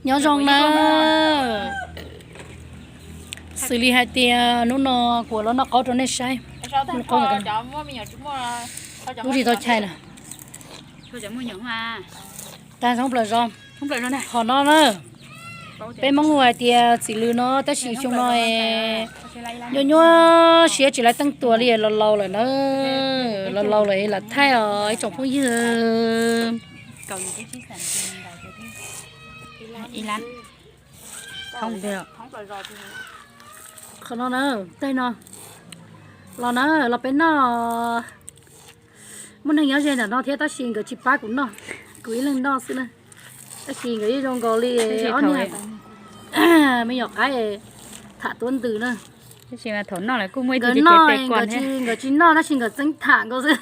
Nyob zoo na. Xws li hais tias hnub no kuv los noj qaub rau nej saib. Lub tsis tau chai na. Tag thoob plaws zos. Qhov no na, peb Hmoob hu hais tias txiv lws no tab sis xyoo no es nyuaj nyuaj siab tsis laiv teeb tua li, laus laus lawm na. Laus laus lawm lam thaij os ib tsoom phooj ywg. Qhov no na, tej no los na, los peb noj. Muaj neeg nyob ze ntawm no thiab tab sis nkawd tsis pab kuv noj, kuv ib leeg noj xwb na. Tab sis nkawd yeej zoo nkaus li ob niag me nyuam qaib tham tuab ntws na. Nkawd noj, nkawd tsis noj tab sis nkawd txeeb tham nkaus xwb.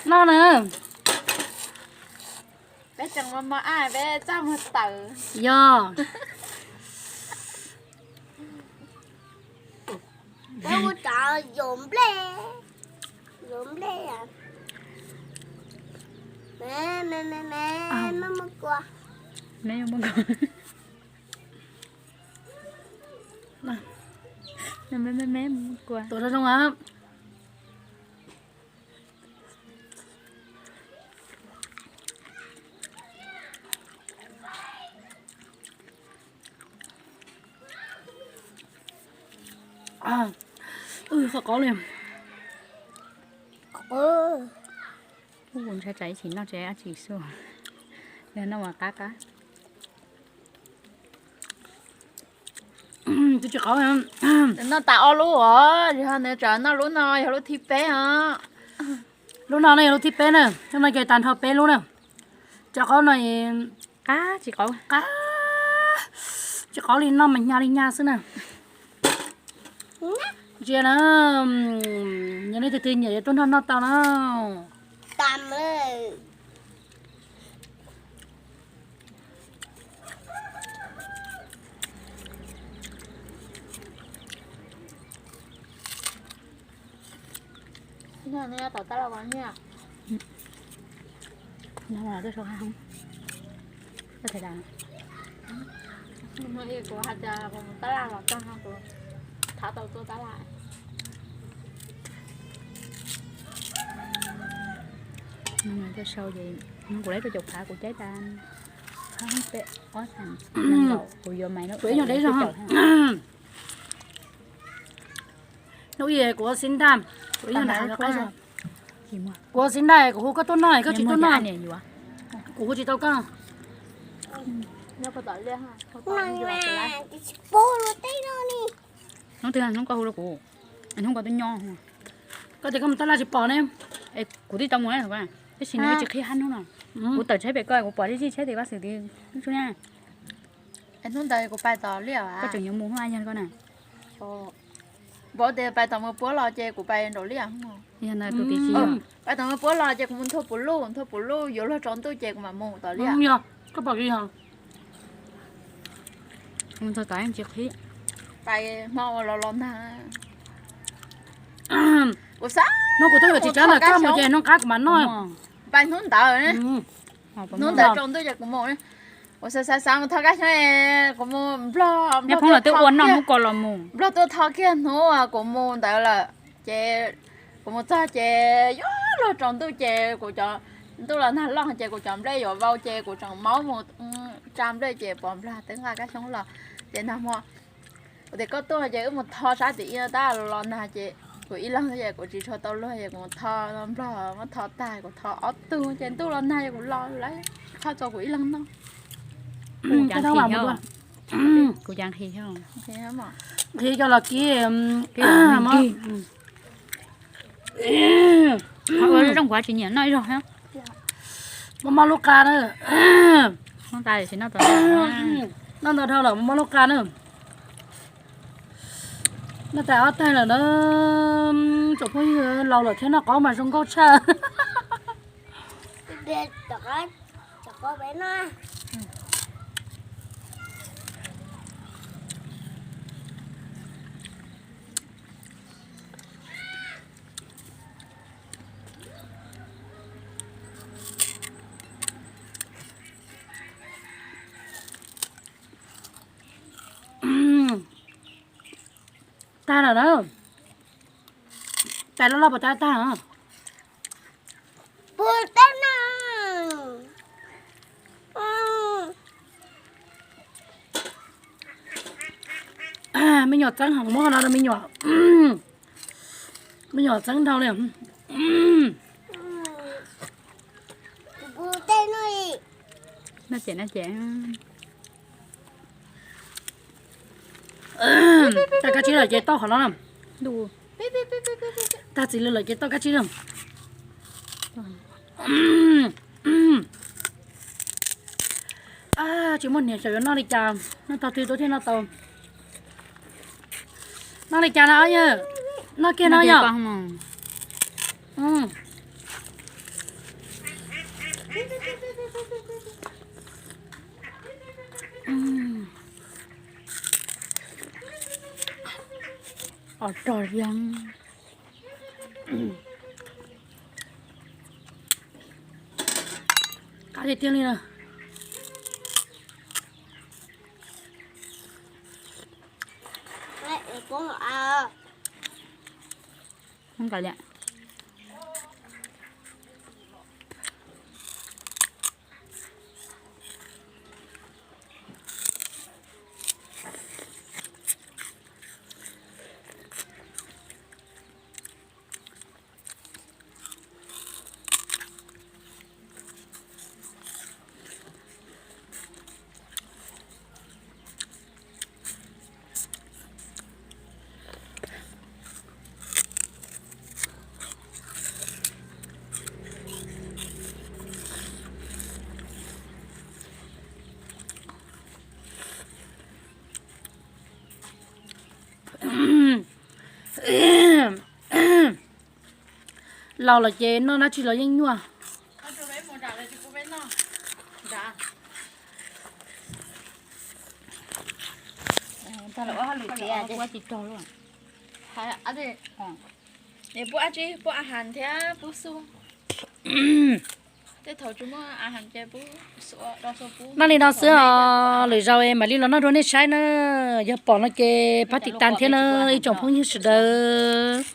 Noj na. Yog. Tuav zoo zoo. Qhov qauv li. Ntshai tsam ib chim noj tsis ab tsi xwb, yog noj mas qab qab. Twb tsis qauv. Noj tas ob lub os, yog nws tsam noj lub no yog lub thib peb os. Lub no no yog lub thib peb na, lub no ces tag nrho peb lub na. Cov qaub no qab tsis qauv, qab tsis qauv li, noj mas hnyav li hnyav xwb na. Ntsia na, yog nej tus twg nyiam yuav tuaj noj noj tau na. Kuv hais tias kuv mus tab laj los txog no kuv thov tau tuaj tab laj. Tuaj sau ces kuv lawv tuaj caum phav kuv caib tas peb ob xas nees nkaum kuv yuav maiv lub ib nyuag deb zog. Hnub ib kuv ua xib ntaj, kuv ib nyuag nram qab zog. Kuv ua xib ntaj kuv hu koj tuaj noj koj tsis tuaj noj. Kuv hu tsis tau koj. Hnub twg hnub koj hu rau kuv, hnub koj twb nyob. Koj tias koj mus tab laj tsis pom ne. Es kuv twb tau mus na, tab sis nws tsis qhib hab hnub no. Kuv tawm tsheb pem koj kuv pom zij zij tsheb tim vaj xwm tid. Hnub ntawd kuv pais tom liaj, koj tseem yuav mus hnub yog koj na. Npaum tias pais tom mus puab los ces kuv pais nraum liaj. Yog tus tim tsis yog, pais tom mus puab los ces kuv mus nthua puv luj, nthua puv luj yuav luag tsaus ntuj ces kuv mam mus tom liaj. Yog koj pom yog mus txog tom tsis qhib. Pais hmo uas los los nag. Kuv xav, hnub kuv twb yuav tsis tsav ntawm koj mus ces hnub qab kuv mam noj. Pais hnub ntawd, hnub ntawd tsaus ntuj ces kuv mus. Kuv xav xav xav mus tho kab xyoob, kuv mus nplog, nplog tuaj tho kiag hnub kuv mus ntawd lawm ces kuv mus txog ces yuav luag tsaus ntuj ces kuv cov, ntuj los nag loj ces kuv cov nplej yuav vau ces kuv tseem maub mus tsa nplej ces pov nplog twb nqa kab xyoob los ces nag hmo kuv tias koj tuaj ces wb mus tho sab tim ib tab los nag ces kuv ib leeg xwb ces kuv tsis tshua tau luag ces kuv mus tho nplog, muab tho tag kuv tho ob tug ces ntuj los nag ces kuv los lawm, tsis qhov txog kuv ib leeg noj. Kuv cas nqhis, nqhis coj los kib. Ua zoo kuv tsis nyiam noj ib zaug. Muab mob lub qa na. Noj ntau dhau lawm muab mob lub qa na. Noj tas ob tag lawm na. Tsoom phooj ywg, laus lawm thiab noj qaub mas zoo nkauj tshaj. Tag lawm na. Tais loj loj puas tag? Tag. Me nyuam txeeb, muab no rau me nyuam. Me nyuam txeeb dhau li. Tag kab tsib lawm ces tau qhov no na. Tag txiv lws lawm ces tau kab tsib na. Tsis muaj niam xyov yuav noj li cas, noj tog twg tub thiaj noj tau. Noj li cas no yog? Noj kiag no yog? Os rog yeeb. Qab tiag tiag li na. Laus los ces noj dab tsi los yeej nyuaj. Noj li no xwb os, lwm zaus mam li los noj rau nej saib na. Yog pom no ces pab tiv tas thiab na ib tsoom phooj ywg sawv daws.